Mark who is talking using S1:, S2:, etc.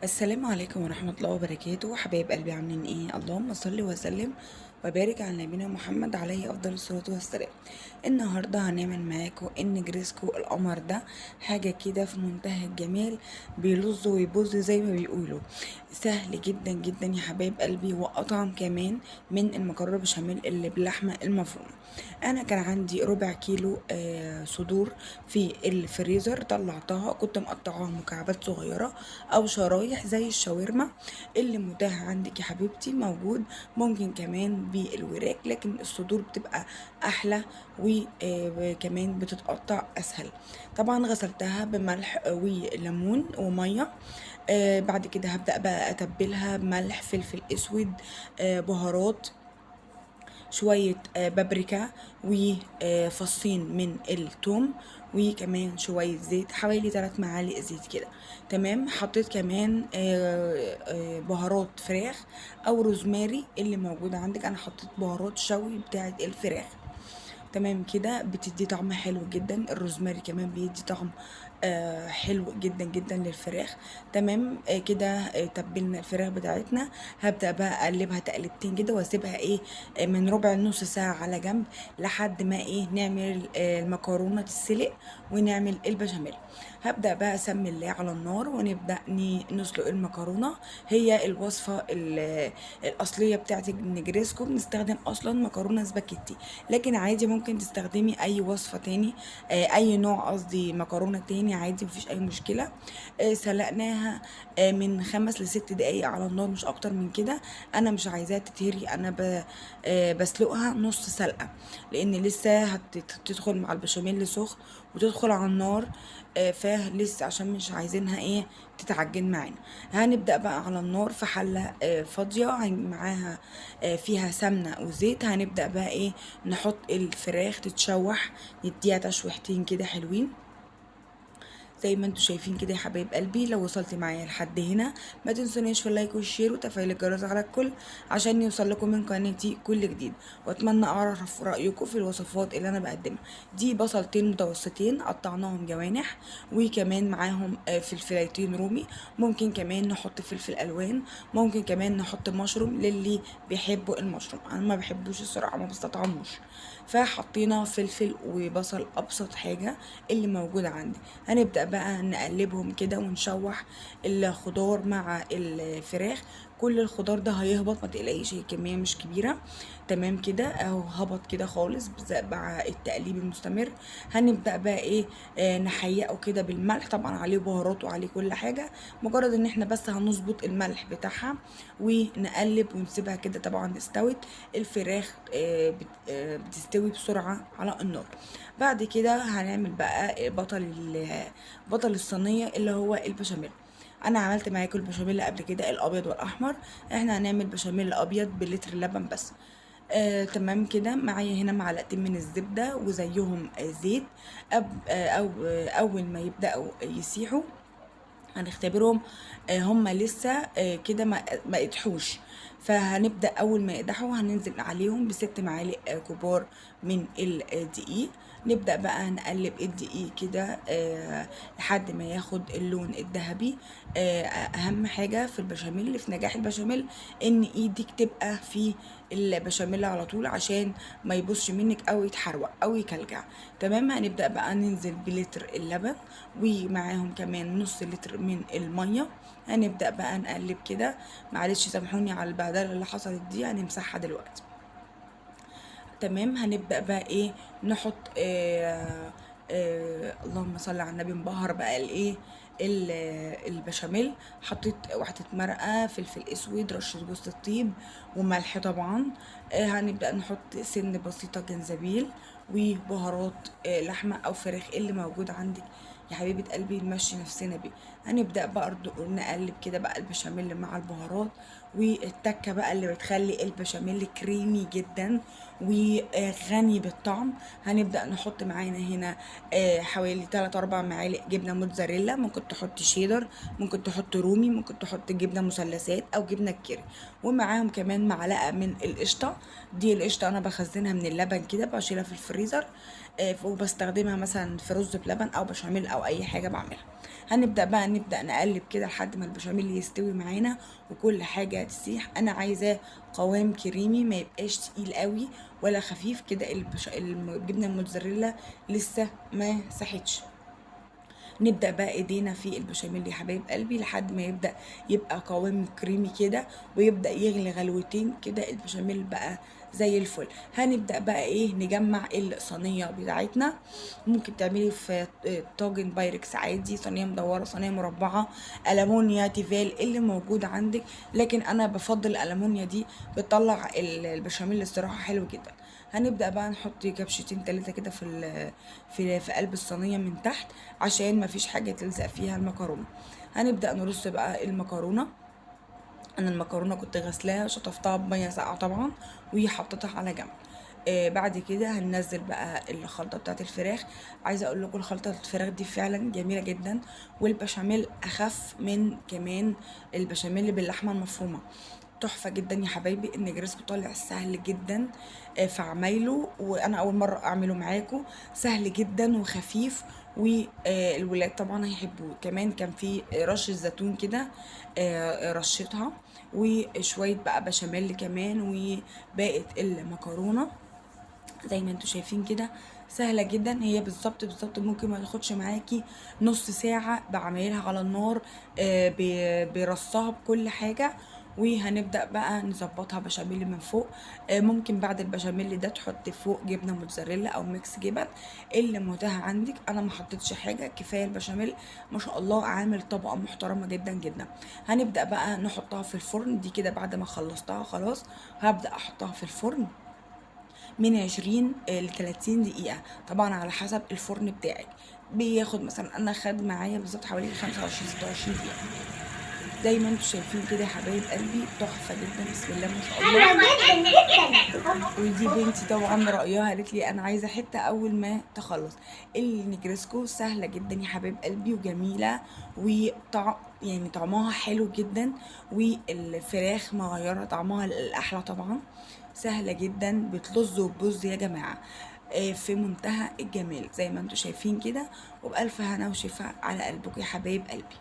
S1: السلام عليكم ورحمة الله وبركاته. حبايب قلبي، عاملين ايه؟ اللهم صل وسلم وبارك على نبينا محمد عليه افضل الصلاة والسلام. النهاردة هنعمل معاكم النجرسكو القمر ده، حاجة كده في منتهى الجمال، بيلظ ويبوظ زي ما بيقولوا. سهل جدا جدا يا حبايب قلبي، واطعم كمان من المكرونة بشاميل اللي باللحمة المفرومة. انا كان عندي ربع كيلو صدور في الفريزر، طلعتها كنت مقطعاها مكعبات صغيرة او شرايح زي الشاورما اللي متاح عندك يا حبيبتي موجود، ممكن كمان بالوراك، لكن الصدور بتبقى احلى وكمان بتتقطع اسهل. طبعا غسلتها بملح وليمون ومية. بعد كده هبدأ بقى اتبلها بملح، فلفل اسود، بهارات، شوية بابريكا، وفصين من التوم، وكمان شوية زيت، حوالي 3 معالق زيت كده. تمام. حطيت كمان بهارات فراخ او روزماري اللي موجود عندك. انا حطيت بهارات شوي بتاعة الفراخ. تمام كده، بتدي طعم حلو جدا. الروزماري كمان بيدي طعم حلو جدا جدا للفراخ. تمام. كده، تبلنا الفراخ بتاعتنا. هبدأ بقى اقلبها تقلبتين كده واسيبها من ربع لنص ساعة على جنب، لحد ما نعمل المكرونة تتسلق ونعمل البشاميل. هبدأ بقى اسمي الله على النار ونبدأ نسلق المكرونة. هي الوصفة الأصلية بتاعت النجرسكو بنستخدم أصلا مكرونة سباكيتي، لكن عادي ممكن تستخدمي أي وصفة تاني، أي نوع قصدي مكرونة تاني عادي، مفيش أي مشكلة. سلقناها من 5 لست دقايق على النار، مش أكتر من كده. أنا مش عايزاها تتهري، أنا بسلقها نص سلقة، لأن لسه هتدخل مع البشاميل سخن وتدخل على النار، فلسه عشان مش عايزينها تتعجن معانا. هنبدأ بقى على النار في حلة فاضية، معاها فيها سمنة وزيت. هنبدأ بقى نحط الفراخ تتشوح، نديها تشويحتين كده حلوين زي ما انتوا شايفين كده يا حبايب قلبي. لو وصلت معايا لحد هنا ما تنسونيش في ال like وال share وتفعيل الجرس على الكل عشان يوصل لكم من قناتي كل جديد، واتمنى اعرف رايكم في الوصفات اللي انا بقدمها. دي بصلتين متوسطين قطعناهم جوانح، وكمان معاهم فلفلايتين رومي، ممكن كمان نحط فلفل الوان، ممكن كمان نحط مشروم للي بيحبوا المشروم. انا ما بحبوش الصراحة، ما بستطعموش، فحطينا فلفل وبصل، ابسط حاجة اللي موجودة عندي. هنبدأ بقى نقلبهم كده ونشوح الخضار مع الفراخ. كل الخضار ده هيهبط، ما تقلقيش، هي كمية مش كبيرة. تمام كده اهو، هبط كده خالص مع التقليب المستمر. هنبدأ بقى نحيقه كده بالملح، طبعا عليه بهارات وعليه كل حاجة، مجرد ان احنا بس هنظبط الملح بتاعها ونقلب ونسيبها كده. طبعا استوت الفراخ، بتستوي بسرعة على النار. بعد كده هنعمل بقى بطل الصينية اللي هو البشاميل. انا عملت معاكم البشاميل قبل كده، الابيض والاحمر. احنا هنعمل بشاميل ابيض بلتر لبن بس. تمام كده. معايا هنا معلقتين من الزبدة وزيهم زيت. اول ما يبدأوا يسيحوا هنختبرهم، هم لسه كده ما قدحوش، فهنبدأ أول ما يقدحوا هننزل عليهم ب6 معالق كبار من الدقيق. نبدأ بقى نقلب الدقيق كده لحد ما ياخد اللون الذهبي. أهم حاجة في البشاميل، في نجاح البشاميل، إن إيدك تبقى في البشاميل على طول عشان ما يبصش منك أو يتحروق أو يكلكع. تمام. هنبدأ بقى ننزل بلتر اللبن ومعاهم كمان نص لتر من المية. هنبدأ بقى نقلب كده، معلش سامحوني على البهدلة اللي حصلت دي، هنمسحها دلوقتي. تمام. هنبدأ بقى نحط، اللهم صل على النبي، مبهر بقى البشاميل. حطيت واحدة مرقة، فلفل اسود، رشة جوز الطيب، وملح طبعا. هنبدأ نحط سن بسيطة جنزبيل وبهارات، لحمة او فراخ اللي موجود عندك يا حبيبة قلبي، نمشي نفسنا بيه. هنبدأ بقى نقلب كده بقى البشاميل مع البهارات والتكة بقى اللي بتخلي البشاميل كريمي جدا وغني بالطعم. هنبدأ نحط معانا هنا، حوالي 3-4 معالق جبنة موتزاريلا، ممكن تحط شيدر، ممكن تحط رومي، ممكن تحط جبنة مثلثات أو جبنة كيري، ومعاهم كمان معلقة من القشطة. دي القشطة أنا بخزنها من اللبن كده، بشيلها في الفريزر. وبستخدمها مثلا في رز بلبن او بشاميل او اي حاجة بعملها. هنبدا بقى نبدا نقلب كده لحد ما البشاميل يستوي معانا وكل حاجة تسيح. انا عايزاه قوام كريمي، ما يبقاش تقيل قوي ولا خفيف كده. الجبنة الموتزاريلا لسه ما ساحتش. نبدأ بقى ايدينا في البشاميل يا حبايب قلبي لحد ما يبدأ يبقى قوام كريمي كده، ويبدأ يغلي غلوتين كده البشاميل بقى زي الفل. هنبدأ بقى ايه، نجمع الصينية بتاعتنا. ممكن تعملي في طاجن بايركس عادي، صينية مدورة، صينية مربعة، ألمونيا، تيفال، اللي موجود عندك، لكن انا بفضل الألمونيا دي، بتطلع البشاميل الصراحة حلو جدا. هنبدأ بقى نحط كبشتين تلاتة كده في قلب الصينية من تحت عشان مفيش حاجة تلزق فيها المكرونة. هنبدأ نرص بقى المكرونة. انا المكرونة كنت غسلاها، شطفتها بمية ساقعة طبعا وحطيتها على جنب. بعد كده هننزل بقى الخلطة بتاعت الفراخ. عايزة اقول لكم الخلطة بتاعت الفراخ دي فعلا جميلة جدا، والبشاميل اخف من كمان البشاميل باللحمة المفرومة، تحفة جدا يا حبايبي. النجرسكو طالع سهل جدا في عمايله، وانا اول مرة اعمله معاكم. سهل جدا وخفيف، والولاد طبعا هيحبوه. كمان كان في رشة زيتون كده، رشيتها، وشوية بقى بشاميل كمان، وباقة المكرونة زي ما انتوا شايفين كده. سهلة جدا هي، بالظبط بالظبط ممكن ما تاخدش معاكي نص ساعة بعملها على النار، برصها بكل حاجة. وهنبدأ بقى نظبطها بشاميل من فوق. ممكن بعد البشاميل ده تحط فوق جبنة موتزاريلا أو mix جبن اللي متاح عندك. أنا ما حطيتش حاجة، كفاية البشاميل ما شاء الله عامل طبقة محترمة جدا جدا. هنبدأ بقى نحطها في الفرن دي كده. بعد ما خلصتها خلاص هبدأ أحطها في الفرن من 20 ل 30 دقيقة، طبعا على حسب الفرن بتاعك. بياخد مثلا، أنا خد معايا بالظبط حوالي 25 26 دقيقة. زي ما انتوا شايفين كده يا حبايب قلبي، تحفة جدا بسم الله ما شاء الله.
S2: حلوة جدا جدا.
S1: ودي بنتي طبعا رأيها، قالت لي أنا عايزة حتة أول ما تخلص. النجرسكو سهلة جدا يا حبايب قلبي وجميلة، وطعم يعني طعمها حلو جدا، والفراخ مغيرة طعمها الأحلى طبعا. سهلة جدا، بتلظ وتبظ يا جماعة، في منتهى الجمال زي ما انتوا شايفين كده. وبألف هنا وشفا على قلبكم يا حبايب قلبي.